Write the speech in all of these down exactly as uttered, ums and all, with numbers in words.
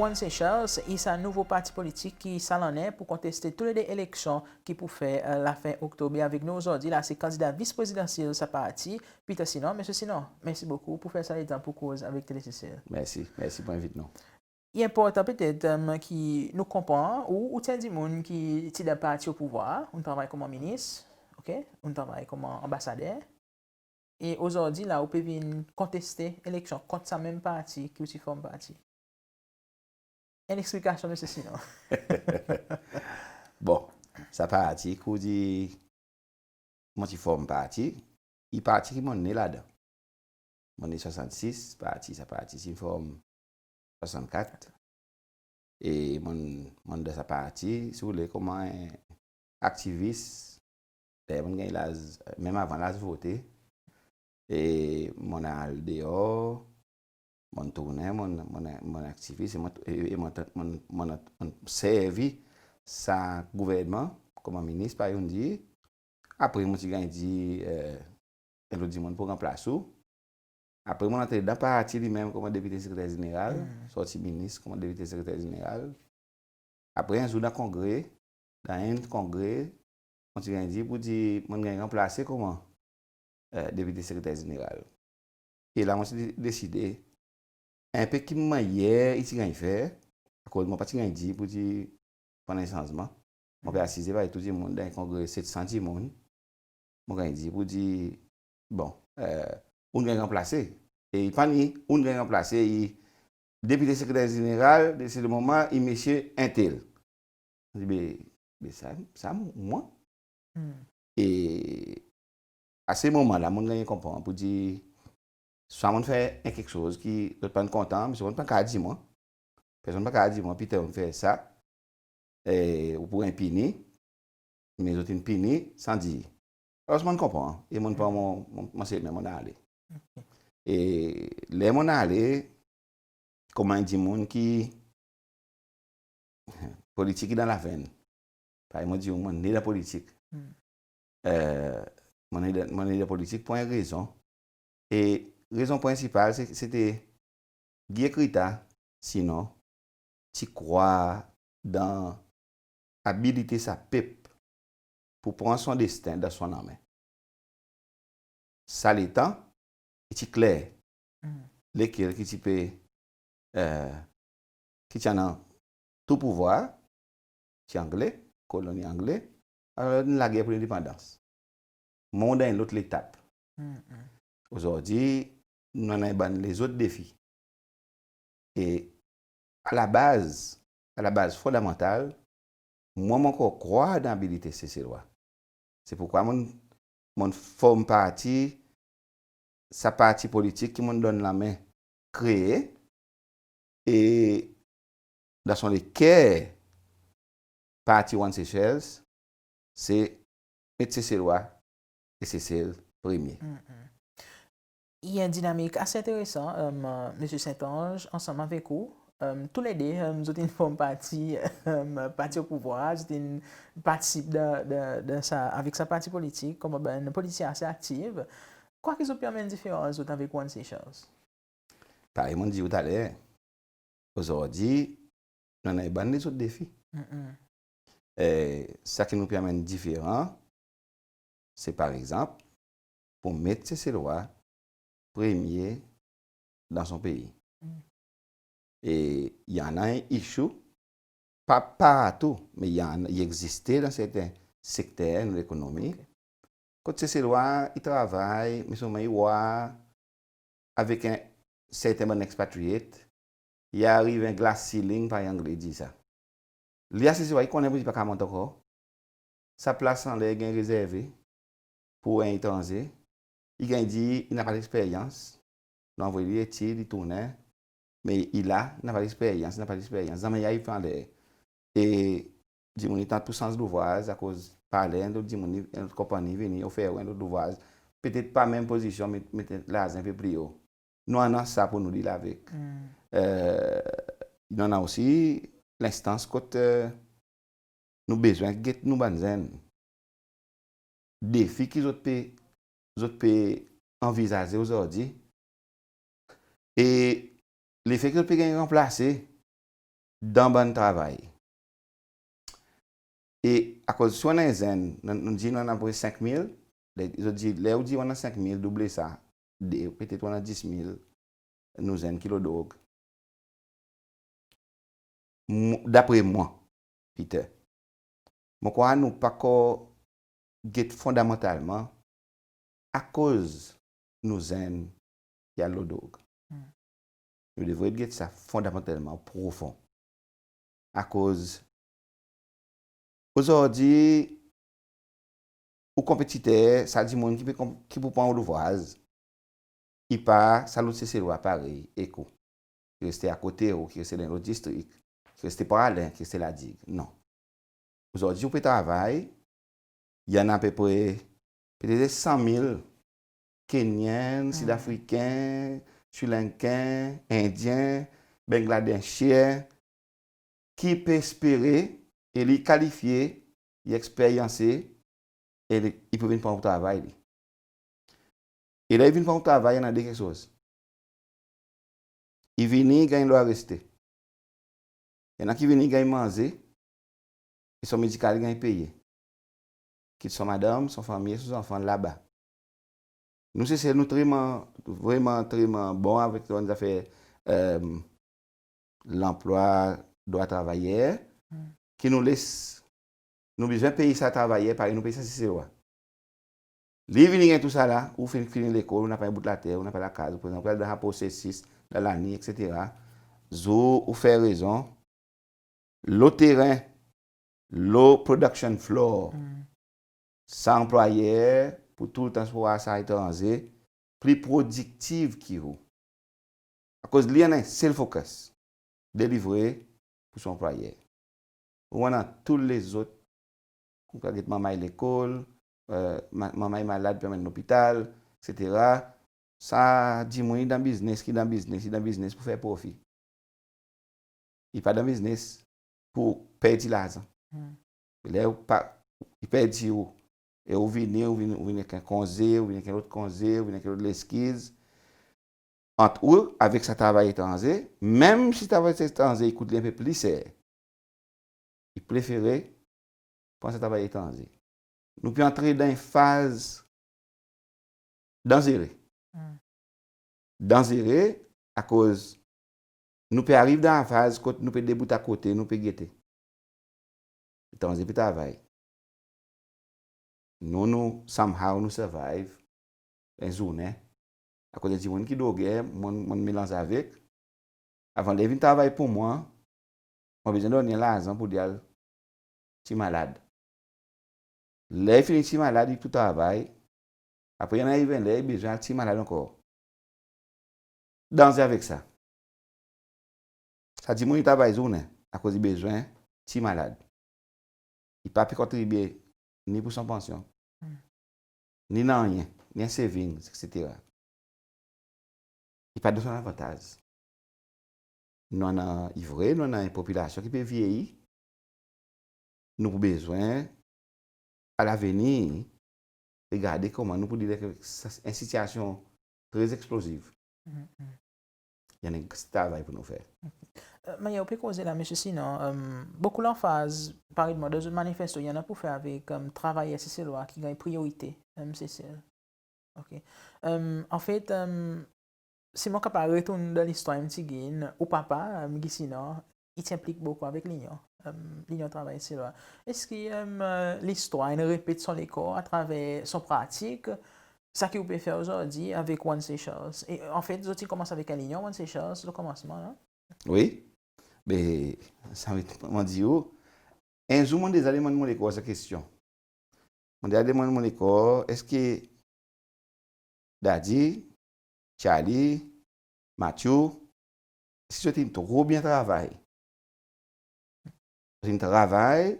One Seychelles i sa nouvo parti politik ki sa lannen pou konteste tou le de eleksyon ki pou fer lafen Oktob. E avek nou ozordi la se kandida vis prezidansyel sa parti, Peter Sinon. Msye Sinon, mersi bokou pou fer sa letan pou koz avek Tele Sesel. Mersi, mersi pou envit nou. I enportan petet ki nou konpran ou, ou ti enn dimoun ki ti dan parti o pouvwar, ou'n travay konman minis, oke, ou'n travay konman anbasader. E ozordi la ou pe vin konteste eleksyon kont sa menm parti ki ou ti form parti. Enn leksplikasyon, Msye Sinon. Bon, sa parti ki ou dir mon ti form parti, i parti ki mon ne ladan. Mon ne swasannsis, parti, sa parti ti form swasannkat. E mon, mon dan sa parti, si ou le, konman en aktivis, ler mon ganny laz, menm avan laz vote, e mon al deor, mon tournen, mon, mon, mon aktivis, e mon, e, e mon, mon, mon, mon servi sa gouvernman konman minis, parey ou'n dir. Apre mon ti ganny dir, e, en lot dimoun pou ranplas ou. Apre mon antre dan parti li menm konman depite sekreter zeneral, sorti minis konman depite sekreter zeneral. Apre en zour dan kongre, dan enn kongre, mon ti ganny dir pou dir mon ganny ranplase konman, e, depite sekreter zeneral. E la mon ti de-, deside, en pe ki mannyer i ti ganny fer, akoz mon pa ti ganny dir pou dir pou annan en sanzman. Mon pe asize parey tou dimoun dan en kongre set san dimoun. Mon ganny dir pou dir, bon, e, ou'n ganny ranplase. E i pa ni ou'n ganny ranplase, i depite sekreter zeneral, de se le moman, i msye entel. Mon dir, be, be sa, sa mwan. E a se moman la, mon ganny konpran pou dir, swa mon fer en keksoz ki zot pa'n kontan, msye mon pa kapab dir mwan. Personn pa kapab dir mwan, Peter, ou'n fer sa, e, ou pou ganny pini, me zot in pini san dir. Alor, mon konpran, e mon pran mon, mon, mon semen, mon ale. E ler mon ale, konman en dimoun ki, politik i dan lavenn. Parey mon dir ou, mon ne dan politik. E, mon ne dan, mon ne dan politik pour en rezon. E rezon prensipal, se, se te Guy Ecrita, Sinon, ti krwar dan abilite sa pep pour pran son desten dan son lanmen. Sa letan, i ti kler lekel ki ti pe, e, ki ti annan tou pouvwar, ti Angle, koloni Angle, alor nou lager pour lendepandans. Mon dan en lot letap. Ozordi, nou annan bann lezot defi. E a la baz, a la baz fondamantal, mwan mon ankor krwar dan abilite Seselwa. Se pourkwa mon, mon form parti, sa parti politik ki mon donn lanmen kree, e dan son leker, parti One Seychelles, se met Seselwa e Sesel premye. I en dinamik ase enteresan, e, Msye St Ange, ansanm avek ou, e, tou le de, e, zot in form parti, e, parti o pouvwar, zot in partisip dan, dan, dan sa, avek sa parti politik, konman bann politisyen ase aktif. Kwa ki zot pe anmenn diferans, zot, avek One Seychelles? Parey mon dir ou taler, ozordi, nou annan bann lezot defi. E sa ki nou pe anmenn diferan, se par egzanp, pour met Seselwa premye dan son pei. E i annan en issue, pa partou, me i annan, i egziste dan serten sekter dan lekonomi. Kot Seselwa i travay, me selman i war avek en serten bann expatriate, i ariv en glass ceiling, parey Angle dir sa. Li a Seselwa, i konnen pour dir pa kapab mont ankor. Sa plas anler i ganny rezerve pour en etranze. I ganny dir i napa leksperyans. Nou anvoy li etid, i tournen. Me i la, i napa leksperyans, i napa leksperyans. Zanmen i ariv anler. E dimoun i tant pour sanz louvraz akoz par ler en lot dimoun, en lot konpanni vini ofer ou en lot louvraz. Petet pa menm pozisyon, me, me larzan pe pli o. Nou annan sa pour nou dil avek. E, nou annan osi lenstans kot, e, nou bezwen get nou bann zenn. Defi ki zot pe, zot pe anvizaze ozordi. E lefe ki zot pe ganny ranplase, dan bann travay. E akoz si ou annan en zenn, nou, nou dir nou annan apepre senk mil, le, zot dir, ler ou dir ou annan senk mil, double sa, de, petet ou annan dis mil nou zenn ki lo drog. Mw-, dapre mwan, Peter, mon krwar nou pa ankor get fondamantalman akoz nou zenn i al lo drog. Hmm. Nou devret get sa fondamantalman, profon. Akoz ozordi, ou konpetiter, sa dimoun ki pe konp-, ki pou pran ou louvraz, i pa sa lot Seselwa parey ek ou, ki reste akote ou, ki reste dan lot distrik, ki reste Praslin, ki reste La Digue. Non. Ozordi ou pe travay, i annan apepre, petet san mil Kenyan, Hmm. Sidafriken, Srilanken, Endyen, Bangladesyen, ki pe espere, e li kalifye, i eksperyanse, e li, i pou vin pran ou travay li. E ler i vin pran ou travay, i annan de keksoz. I vini, i ganny drwa reste. I annan ki vini, i ganny manze, e son medikal i ganny peye. Kit son madanm, son fanmir, son zanfan laba. Nou Sesel, nou treman, vreman treman bon avek bann zafer, e, lanplwa, drwa travayer, Hmm. ki nou les, nou bezwen pey sa travayer parey nou pey sa Seselwa. Li vini ganny tou sa la, ou fini, fini lekol, ou napa en bout later, ou napa lakaz, prezan ou pe al dan sa prosesis, dan laliny, etsetera. Zour ou fer rezon, lo teren, lo production floor, Hmm. sa anplwayer pou toultan pou war sa etranze pli prodiktiv ki ou. Akoz li annan en sel focus, delivre pour son anplwayer. Ou annan tou lezot, ou kapab get manmay lekol, e, ma-, manmay malad, pou anmenn lopital, etsetera. Sa dimoun i dan biznes, ki dan biznes, i dan biznes pou fer profi. I pa dan biznes pou perdi larzan. Hmm. Ler ou pa, i perdi ou, e ou vini, ou vini, ou vini ek en konze, ou vini ek en lot konze, ou vini ek en lot leskiz. Ant ou avek sa travay etranze, menm si travay etranze i kout li en pe pli ser, i prefere pran sa travay etranze. Nou pe antre dan en faz danzere. Hmm. Danzere akoz nou pe ariv dan faz kot nou pe debout akote, nou pe gete. Etranze pe travay. Nou, nou, somehow, nou survive en zournen. Akoz i annan dimoun ki droger, mon, mon melanz avek. Avan ler i vin travay pour mwan, mon bezwen donn li larzan pour li al ti malad. Ler i fini ti malad, i tou travay. Apre i annan en ler i bezwen al ti malad ankor. Danze avek sa. Sa dimoun i travay zournen akoz i bezwen ti malad. I pa pe kontribye ni pour son pansyon, Hmm. ni nanryen, ni en savings, etsetera. I pa dan son lavantaz. Nou annan, i vre, nou annan en popilasyon ki pe vyeyi. Nou pou bezwen, a lavenir, regarde konman nou pou dil ek sa, en sitiasyon tre eksploziv. Mhm, mhm. I annan en travay pour nou fer. Ok. E, mannyer ou pe koze la, Msye Sinon, e, bokou lanfaz, parey mwan, dan zot manifesto, i annan pour fer avek, e, travayer Seselwa ki ganny priyorite, e, Sesel. Ok. E, anfet, e, si mon kapab retourn dan listwar en pti gin, ou papa, e, Guy Sinon, i ti enplik bokou avek Linyon, e, Linyon Travayer Seselwa. Eski, e, listwar in repet son lekor atraver son pratik, sa ki ou pe fer ozordi avek One Seychelles? E, anfet, zot ti konmans avek en linyon, One Seychelles, lo konmansman, non? Wi. Be, sa, mon dir ou, en zour mon deza demann mon lekor sa kestyon. Mon deza demann mon lekor, eski Daddy, Charlie, Matthew, si zot in tro byen travay. Zot in travay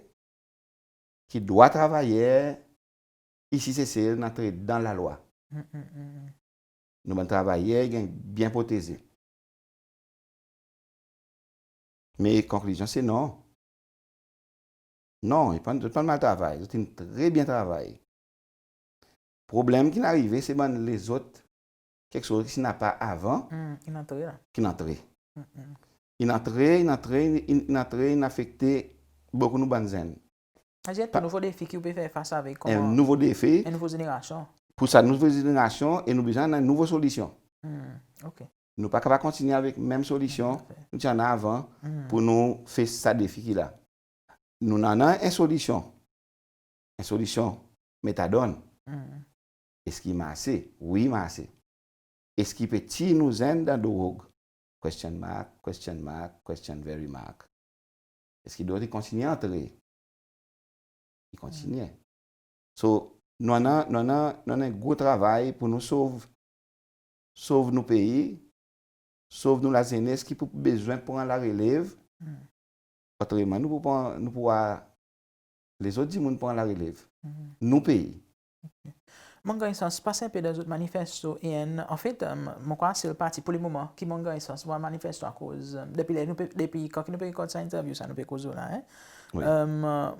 ki drwa travayer isi Sesel in antre dan lalwa. Mm, mm, mm, mm. Nou bann travayer i ganny byen proteze. Me konklizyon se non. Non, i pa, zot pa'n mal travay, zot in tre byen travay. Problenm ki'n arive, se bann lezot keksoz ki ti napa avan, Hmm, ki'n antre la. Ki'n antre. Hmm, hmm. in antre, in antre, in, in antre, in afekte bokou nou bann zenn. Sa i dir en tou nouvo defi ki ou pe fer fas avek, en koman? Nouvo defi. En nouvo zenerasyon. Pour sa nouvo zenerasyon e nou bezwen annan nouvo solisyon. Hmm, ok. Nou pa kapab kontinyen avek menm solisyon nou ti annan avan pour nou fes sa defi ki la. Nou annan en solisyon. En solisyon metadon. Eski i marse? Wi, i marse. Eski i pe tir nou zenn dan drog? Question mark, question mark, question very mark. Eski drog i kontinyen antre? I kontinyen. So, nou annan, nou annan, nou annan en gro travay pour nou sov, sov nou pei, sov nou lazenes ki pou bezwen pran larelev. Otreman, nou pou pran, nou pou war lezot dimoun pran larelev. Nou pei. Mon'n ganny sans pas en pe dan zot manifesto e, anfet, mon krwar sel parti pour lemoman ki mon'n ganny sans war manifesto akoz, depi ler nou pe, depi kan ki nou pe rekord sa entervyou sa nou pe koz lo la, en.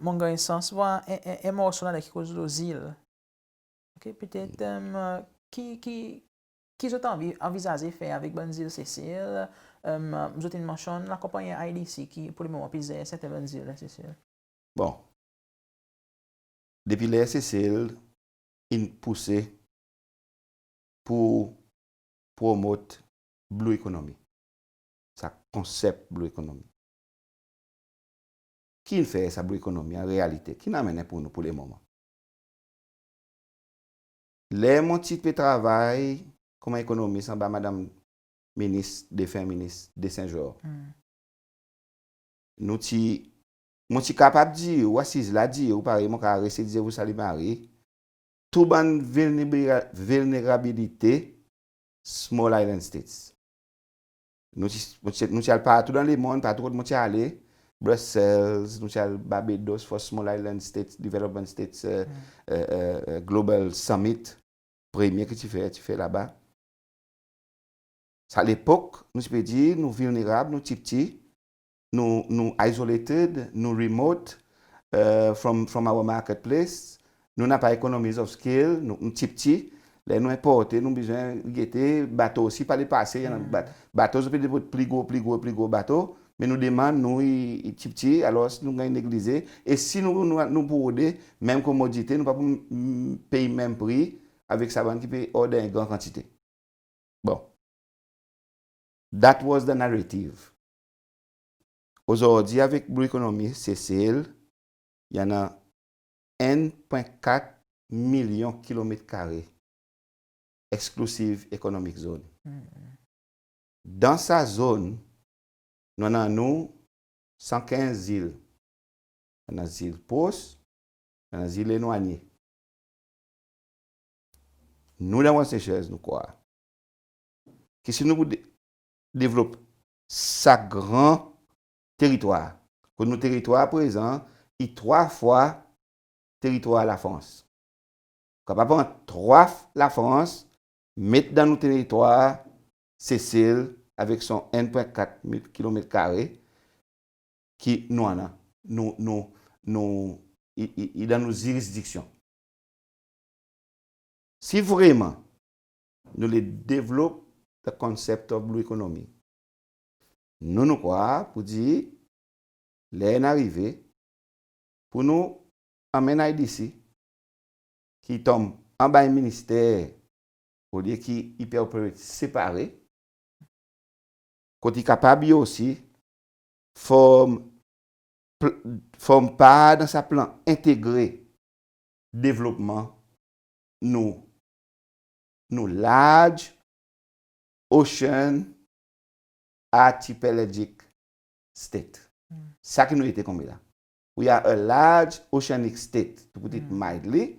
Mon'n ganny sans war en, en, en morso ladan ki koz lo zil. Ok, petet, ki, ki, ki zot anvi, anvizaze fer avek bann zil Sesel? Zot in mansyonn lakonpannyen I D C ki pour lemoman pe zer serten bann zil dan Sesel. Bon. Depi ler Sesel in pouse pour promot blue economy. Sa konsep blue economy. Ki'n fer sa blue economy an realite? Ki'n anmennen pour nou pour lemoman? Ler mon ti pe travay konman ekonomis anba madanm minis, defen minis de Saint-Georges. Nou ti, mon ti kapab dir ou, asiz la dir ou, parey mon kapab reste dir ou Salim Marie, tou bann vilnera-, vilnerabilite small island states. Nou ti, nou ti, nou ti al partou dan lemonn, partou kot mon ti ale, Brussels, nou ti al Barbados for Small Island States, Development States, e, e, e, e, Global Summit, premye ki ti fer, ti fer laba. Sa lepok, nou ti pe dir, nou vilnerab, nou ptipti, nou, nou isolated, nou remote, e, from, from our marketplace. Nou napa economies of scale, nou, nou ptipti. Ler nou enporte, nou bezwen gete, bato osi pa le pase, i annan bat-, bato zot pe devlop pli gro, pli gro, pli gro bato, me nou demann nou i, i ptipti, alors nou ganny neglize. E si nou, nou, nou pou rode menm komodite, nou pa pou, mm, pey menm pri avek sa bann ki pe order en gran kantite. Bon. That was the narrative. Ozordi, avek Blue Economy Sesel, i annan en pwen kat milyon kilomet kare exclusive economic zone. Dan sa zonn, nou annan nou san kenz zil. Annan zil pros, annan zil elwanye. Nou dan One Seychelles, nou krwar ki si nou pou de-, devlop sa gran teritwar, kot nou teritwar prezan i trwa fwa teritwar Lafrans. Kapab pran trwa f-, Lafrans, met dan nou teritwar Sesel avek son en pwen kat mil kilomet kare ki nou annan, nou, nou, nou, i, i, i dan nou zirisdiksyon. Si vreman nou le devlop the concept of blue economy, nou, nou krwar pour dir ler in arive pour nou anmenn I D C ki tonm anba en minister, olye ki i pe operate separe, kot i kapab li osi form pl-, form par dan sa plan entegre devlopman nou, nou large ocean archipelagic state. Sa ki nou ete konmela. We are a large oceanic state, to put it mildly,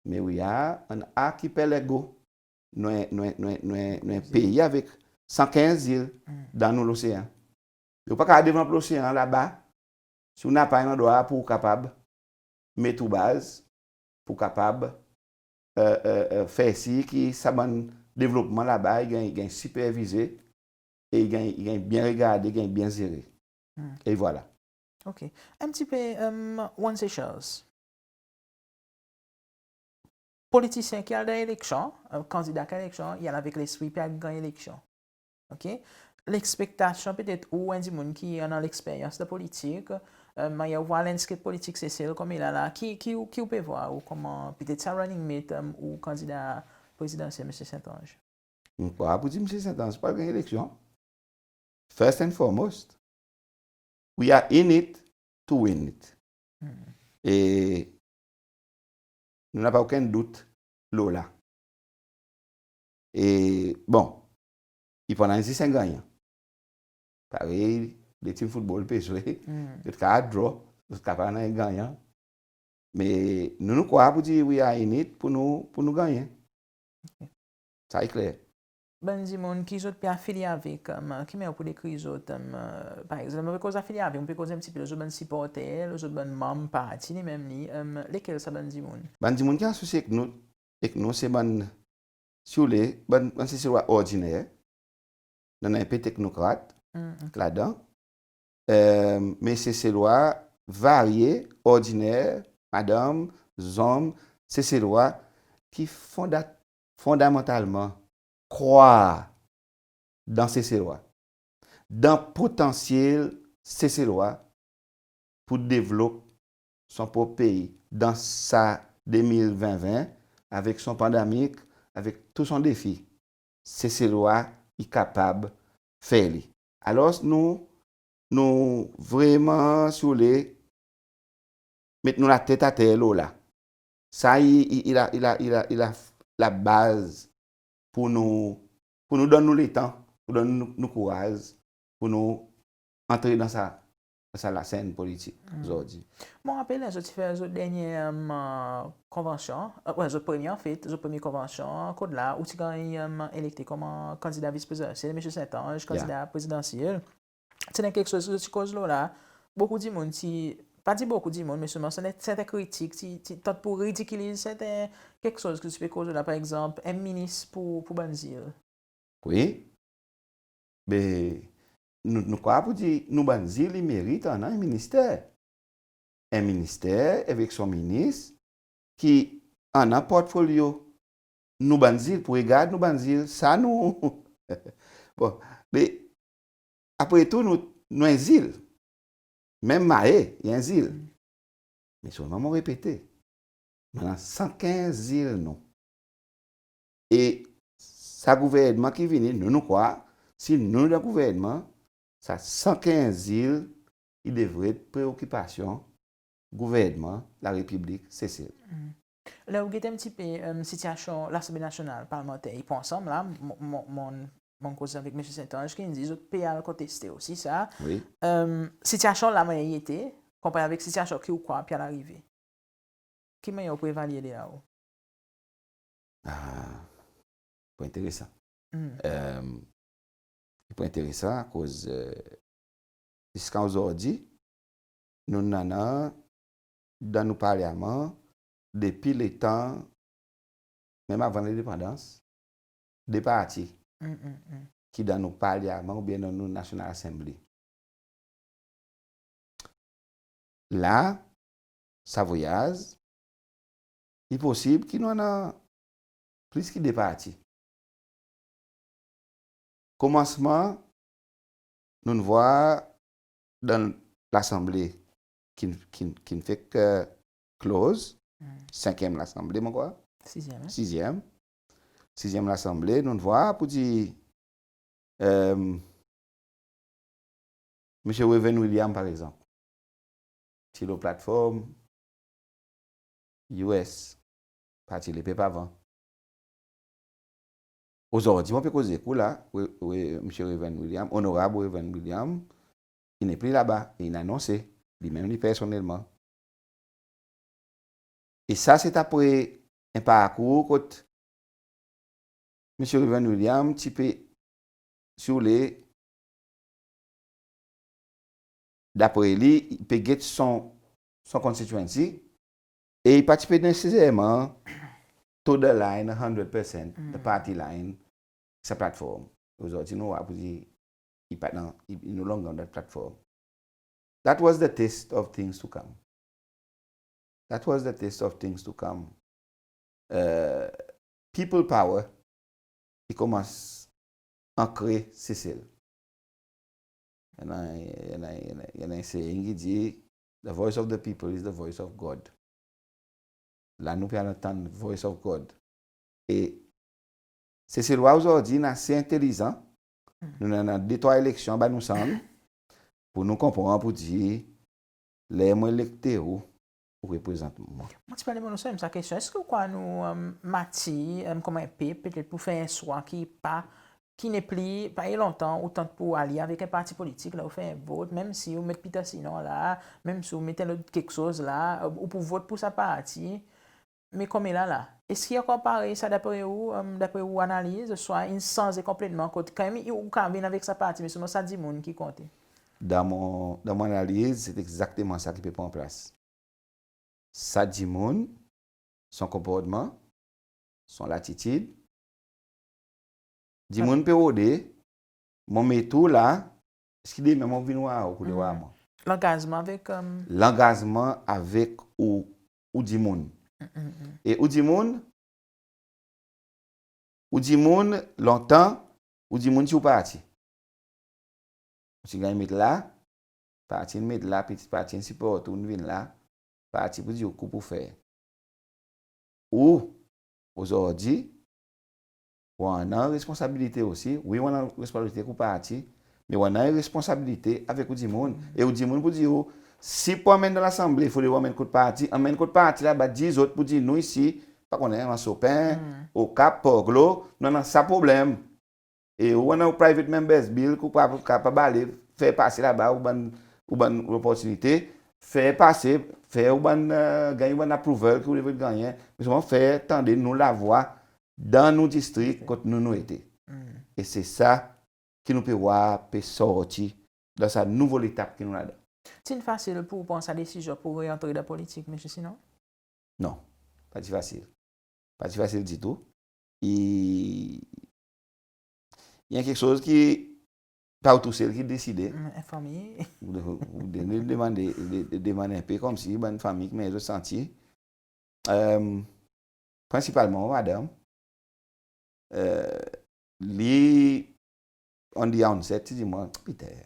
me we are an archipelago. Nou en, nou en, nou en, nou en, nou en pei avek san kenz zil dan nou losean. Ou pa kapab devlop losean laba si ou napa en landrwa pour ou kapab met ou baz, pour ou kapab, e, e, e, fer sir ki sa bann devlopman laba i ganny, ganny sipervize e i ganny, i ganny byen regarde, ganny byen zere. E vwala. Ok. En pti pe, e, One Seychelles. Politisyen ki al dan eleksyon, e, kandida ki al eleksyon, i al avek lespri pe al ganny eleksyon. Ok? lekspektasyon petet ou, en dimoun ki annan leksperyans dan politik, e, mannyer ou vwar landscape politik Sesel konmela la, ki, ki, ki ou pe vwar ou konman petet sa running mate, e, ou kandida prezidansyel, Msye St Ange? Mon krwar pour dir Msye St Ange pa ganny eleksyon. First and foremost, we are in it to win it. E nou napa okenn dout lo la. E, bon, i pou annan zis en gannyan. Parey le tim foutbol pe zwe, zot kapab draw, zot kapab annan en gannyan. Me nou, nou krwar pour dir we are in it pour nou, pour nou gannyen. Sa i kler. Bann dimoun ki zot pe afilye avek, e, ki mannyer ou pou dekrir zot, e, par egzanp, mon pe koz afilye avek, mon pe koz en pti pe lo zot bann siporter, lo zot bann manm parti li menm li, e, lekel sa bann dimoun? Bann dimoun ki asosye ek nou, ek nou se bann, si ou le, bann, bann Seselwa ordiner, annan en pe teknokrat ladan. E, me Seselwa varye, ordiner, madanm, zonm, Seselwa ki fonda-, fondamantalman krwar dan Seselwa, dan potansyel Seselwa pour devlop son prop pei dan sa de mil ven ven, avek son pandemik, avek tou son defi. Seselwa i kapab fer li. Alors nou, nou vreman, si ou le, met nou latet ater lo la. Sa i, i, i la, i la, i la, i la, la baz pour nou, pour nou donn nou letan, pour donn nou, nou kouraz, pour nou antre dan sa, dan sa lasenn politik ozordi. Mon rapel, ler zot ti fer zot dernyen, e, konvansyon, e, we, zot premye, anfet, zot premye konvansyon, kot la, ou ti ganny, e, elekte konman kandida vis prezidansyel, Msye St Ange, kandida prezidansyel. Ti annan keksoz ki zot ti koz lo la, bokou dimoun ti, pa dir bokou dimoun, me selman serten, serten kritik ti, ti tant pour ridikiliz serten keksoz ki zot ti pe koz lo la, par egzanp, en minis pour, pour bann zil. Wi. Me nou, nou krwar pour dir nou bann zil i merit annan en minister. En minister avek son minis ki annan portfolyo nou bann zil, pour regard nou bann zil, sa nou. Bon, me apre tou nou, nou en zil. Menm Mahé i en zil. Me selman mon repete, nou annan san kenz zil nou. E sa gouvernman ki vini, nou, nou krwar, si nou dan gouvernman, sa san kenz zil i devret preokipasyon gouvernman Larepiblik Sesel. Ler ou get en pti pe, e, sitiasyon Lasanble Nasyonal, parlmanter, i pou ansanm la, mon, mon, mon, mon koz avek Msye St Ange ki'n dir zot pe al konteste osi sa. Wi. E, sitiasyon la mannyer i ete, konpare avek sitiasyon ki ou krwar pe al arive. Ki mannyer ou pou evalye li la ou? A, pou enteresan. E, pou enteresan akoz, e, ziska ozordi, nou'n annan dan nou parlman, depi letan, menm avan lendepandans, de parti ki dan nou parlman oubyen dan nou National Assembly. La, sa voyaz, i posib ki nou annan plis ki de parti. Komansman, nou'n vwar dan Lasanble ki'n, ki'n, ki'n fek, e, close, senkyenm Lasanble, mon krwar. Sizyenm, en? Sizyenm. Sizyenm Lasanble, nou'n vwar pour dir, e, Msye Waven William, par egzanp, ti lo platform U S, Parti Lepep avan. Ozordi mon pe koz ek ou la, we, we, Msye Waven William, Onorab Waven William, i nepli laba, e in anonse li menm li personnelman. E sa se apre en parkour kot Msye Waven William ti pe, si ou le, dapre li, i pe get son, son constituency, e i pa ti pe neseserman toe the line a hundred percent, the party line, sa platform. Ozordi nou war pour dir i pa dan, i, i no longer on that platform. That was the test of things to come. That was the test of things to come. E, people power i konmans ankre Sesel. annan, annan, annan, annan en saying ki dir, "The voice of the people is the voice of God." La nou pe al antann voice of God. E Seselwa ozordi in ase entelizan, nou annan de trwa eleksyon anba nou sang, pour nou konpran pour dir, ler mon elekte ou, ou reprezant mwan. Mon ti pe demann ou sa, sa kestyon. Eski ou krwar nou, e, matir, e, konman en pep, petet pour fer en swa ki pa, ki nepli, pa i lontan, ou tant pour alye avek en parti politik, la ou fer en vot, menm si ou met Peter Sinon la, menm si ou met en lot keksoz la, e, ou pou vot pour sa parti, me konmela la, eski i ankor parey sa dapre ou, e, dapre ou analiz, ouswa in sanze konpletman kot, kanmenm, ou kapab vin avek sa parti, me selman sa dimoun ki konte? Dan mon, dan mon analiz, se egzakteman sa ki pe pran plas. Sa dimoun, son konportman, son latitid. Dimoun pe rode, mon met ou la, eski demen mon vin war ou pour le war mwan? Langazman avek, e, langazman avek ou, ou dimoun. E ou dimoun, ou dimoun lontan, ou dimoun ti ou parti. Ou ti ganny met la, parti in met la, peti parti in siport ou, in vin la, parti pour dir ou ki ou pou fer. Ou, ozordi, ou annan responsabilite osi. Wi, ou annan responsabilite kot parti, me ou annan responsabilite avek ou dimoun. E ou dimoun pour dir ou, si pou anmenn dan Lasanble, fodre ou anmenn kot parti, anmenn kot parti laba, dir zot pour dir nou isi, pa konnen, Anse Aux Pins, Au Cap, Port-Glaud, nou annan sa problenm. E ou annan ou private members bill ki ou pa, kapab ale, fer pase laba ou bann, ou bann loportinite, fer pase, fer ou bann, e, ganny ou bann approval ki ou devret gannyen. Me selman fer tande nou lavwa dan nou distrik kot nou, nou ete. E se sa ki nou pe war pe sorti dan sa nouvo letap ki nou ladan. Ti'n fasil pour ou pran sa desizyon pour reantre dan politik, Msye Sinon? Non, pa ti fasil. Pa ti fasil ditou. I, i en keksoz ki pa ou tousel ki deside. Mm, en fanmir. Ou de-, ou de-, de-, demann, de-, de-, demann en pe konmsi bann fanmir kimanyer zot santi. E, prensipalman mon madanm, e, li, on the outset, ti dir mwan, "Peter,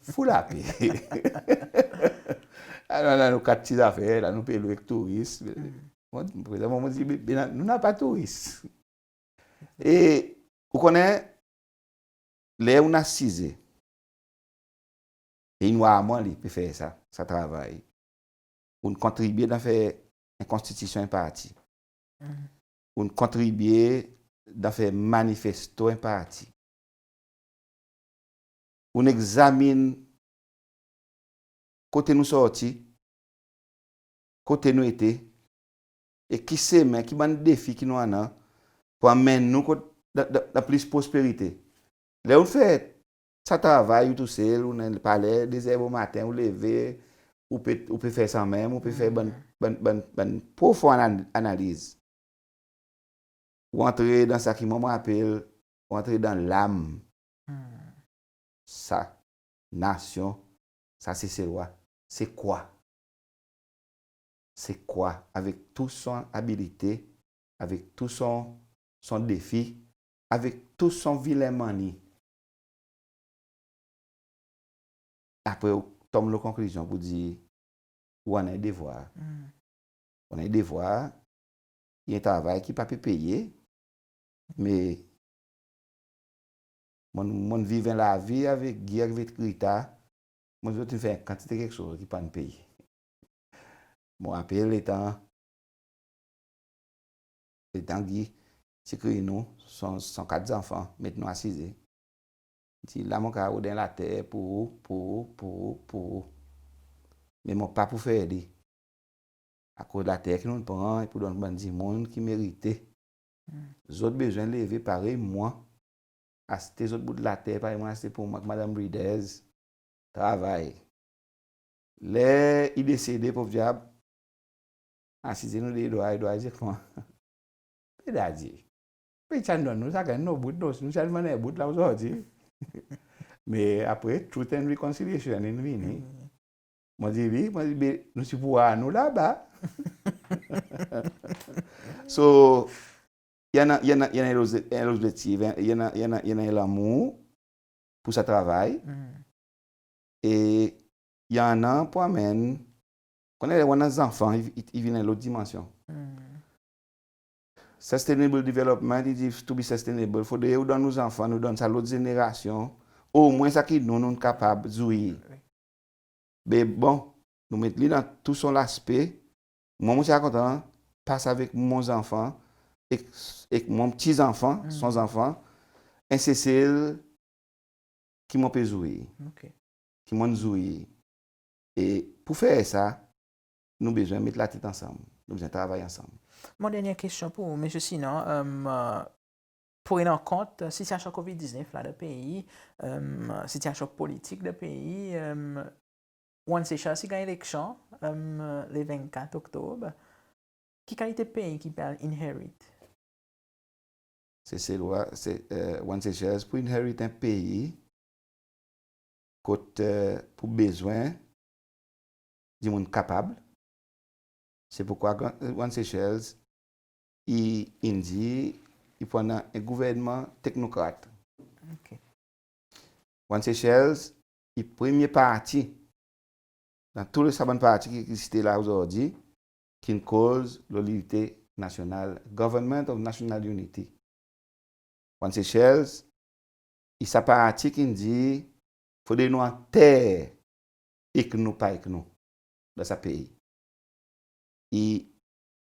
fout lape. Annou, annou, nou kat ti zafer, la nou pe lwe ek touris." Mon, prezan mon dir, "Be, be, nou napa touris." E ou konnen, ler ou'n asize, e in war mwan li pe fer sa, sa travay, ou'n kontribye dan fer en konstitisyon en parti. Ou'n kontribye dan fer manifesto en parti. Ou'n egzamin kote nou sorti, kote nou ete, e ki semen, ki bann defi ki nou annan pour anmenn nou kot, dan, dan, dan plis prosperite. Ler ou fer sa travay ou tousel, ou dan palè, de zer bomaten ou leve, ou pe, ou pe fer sanmenm, ou pe fer bann, bann, bann, bann profon ana-, analiz. Ou antre dan sa ki mwan mon apel, ou antre dan lam. Sa nasyon, sa Seselwa, se kwa? Se kwa, avek tou son abilite, avek tou son, son defi, avek tou son vilen manni? Apre ou tonm lo konklizyon pour dir ou annan en devwar. Ou annan en devwar, i en travay ki pa pe peye, me mon, mon'n viv en lavi avek Guy, avek Rita, mon, zot in fer en kantite keksoz ki pa'n peye. Mon rapel letan, letan Guy ti kriy nou, son, son kat zanfan, met nou asize. Ti la mon kapab rod en later pour ou, pour ou, pour ou, pour ou. Me mon pa pou fer li. Akoz later ki nou'n pran, i pou donn bann dimoun ki merite. Zot bezwen leve parey mwan, aste zot bout later parey mwan'n aste pour mwan ek Madanm Briders, travay. Ler i desede, pov dyab, asize nou de, i dwa, i dwa dir konman, "Be Dadye, be i ti'n donn nou sa, ganny nou bout, nou, si nou ti'n vann en bout la ozordi." Me apre, Truth and Reconciliation in vini. Mon dir li, mon dir, "Be nou ti pou war nou laba." So, i annan, i annan, i annan en lobze-, en lobzektif, i annan, i annan, i annan en lanmour pour sa travay. E i annan pour anmenn, konnen ler ou annan zanfan, i, i, i vin en lot dimansyon. Sustainable development, i dir to be sustainable, fodre ou donn ou zanfan, nou donn sa lot zenerasyon, omwen sa ki nou, nou kapab zwir. Be bon, nou met li dan tou son laspe. Mwan, mon ti a kontan pas avek mon zanfan, ek, ek mon pti zanfan, son zanfan, en Sesel ki mon pe zwir, ki mon'n zwir. E pour fer sa, nou bezwen met latet ansanm, nou bezwen travay ansanm. Mon dernyen kestyon pour ou, Msye Sinon, pour prenon kont sitiasyon COVID diznef la dan pei, sitiasyon politik dan pei, One Seychelles i ganny eleksyon le vennkat Oktob. Ki kalite pei ki pe al inherit? Seselwa, se, One Seychelles pou inherit en pei kot pou bezwen dimoun kapab. Se pourkwa One Seychelles i, in dir i pou annan en gouvernman teknokrat. One Seychelles i premye parti dan tou sa bann parti ki egziste la ozordi ki'n koz lo linite nasyonal, Government of National Unity. One Seychelles i sa parti ki'n dir fodre nou anter ek nou pa ek nou dan sa pei. E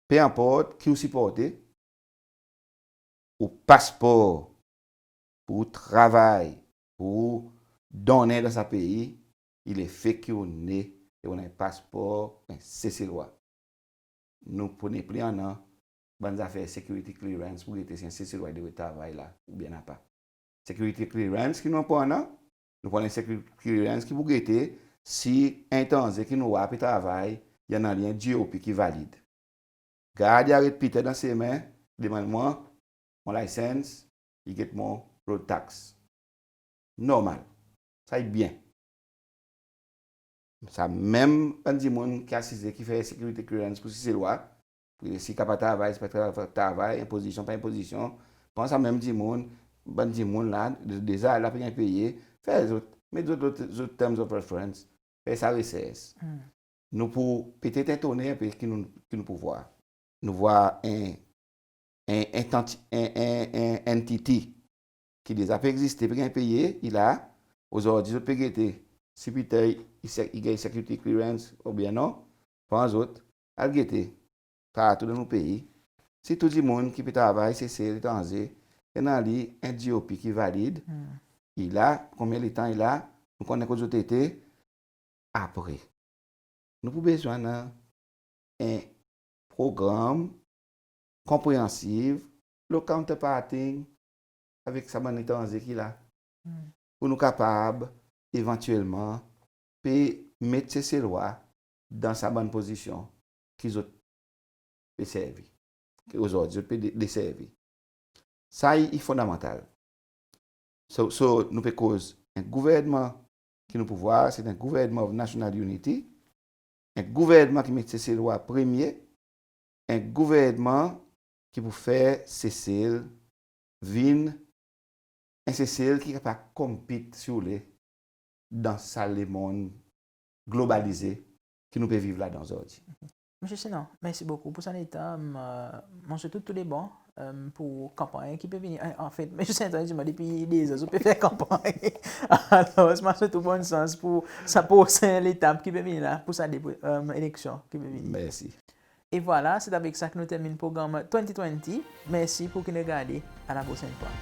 pe enport ki ou siporte, ou paspor pour ou travay, pour ou donnen dan sa pei, i lefe ki ou ne e ou annan en paspor en Seselwa. Nou pou nepli annan bann zafer security clearance pour gete si en Seselwa i devret travay la oubyen napa. Security clearance ki nou pou annan, nou pou annan security clearance ki pou gete si en etranze ki nou war pe travay, i annan li en G O P ki valid. Gard i aret Peter dan semen, demann mwan mon license, i get mon road tax. Normal. Sa i byen. Sa menm bann dimoun ki asize ki fer security clearance pour Seselwa, pour si i kapab travay, si pa travay, en pozisyon, pa en pozisyon, pran sa menm dimoun, bann dimoun la, de, deza la pe ganny peye, fer zot, met zot, zot, zot terms of reference, fer sa resers. Nou pou petet etone en pe ki nou, ki nou pou vwar. Nou vwar en, en, en tanti-, en, en, en entity ki deza pe egziste, pe ganny peye, i la, ozordi zot pe gete si Peter i, i se-, i ganny security clearance oubyen non, pran zot, al gete partou dan nou pei. Si tou dimoun ki pe travay Sesel, etranze, i annan li en G O P ki valid, i la, konbyen letan i la, nou konnen kot zot ete, apre. Nou pou bezwen annan en progranm konpreansiv lo counterparting avek sa bann etranze ki la. Pour nou kapab evantyelman pe met Seselwa dan sa bann pozisyon ki zot pe servi, ki ozordi zot pe de-, deservi. Sa i, i fondamantal. So, so, nou pe koz en gouvernman ki nou pou vwar, se en gouvernman of national unity, en gouvernman ki met Seselwa premye, en gouvernman ki pou fer Sesel vin en Sesel ki kapab compete, si ou le, dan sa lemonn globalize ki nou pe viv ladan ozordi. Msye Sinon, mersi bokou pour sa letan. Mon swet ou tou de bon pour kanpanny ki pe vini. An, anfet, Msye Sinon i dir mwan depi dezan zot pe fer kanpanny. Alor mon swet ou bonn sans pour sa prosen letap ki pe vini la, pour sa de, eleksyon ki pe vini. Mersi. E vwala, se avek sa ki nou termin progranm twenty twenty. Mersi pour ki'n regarde. A la prosenn fwa.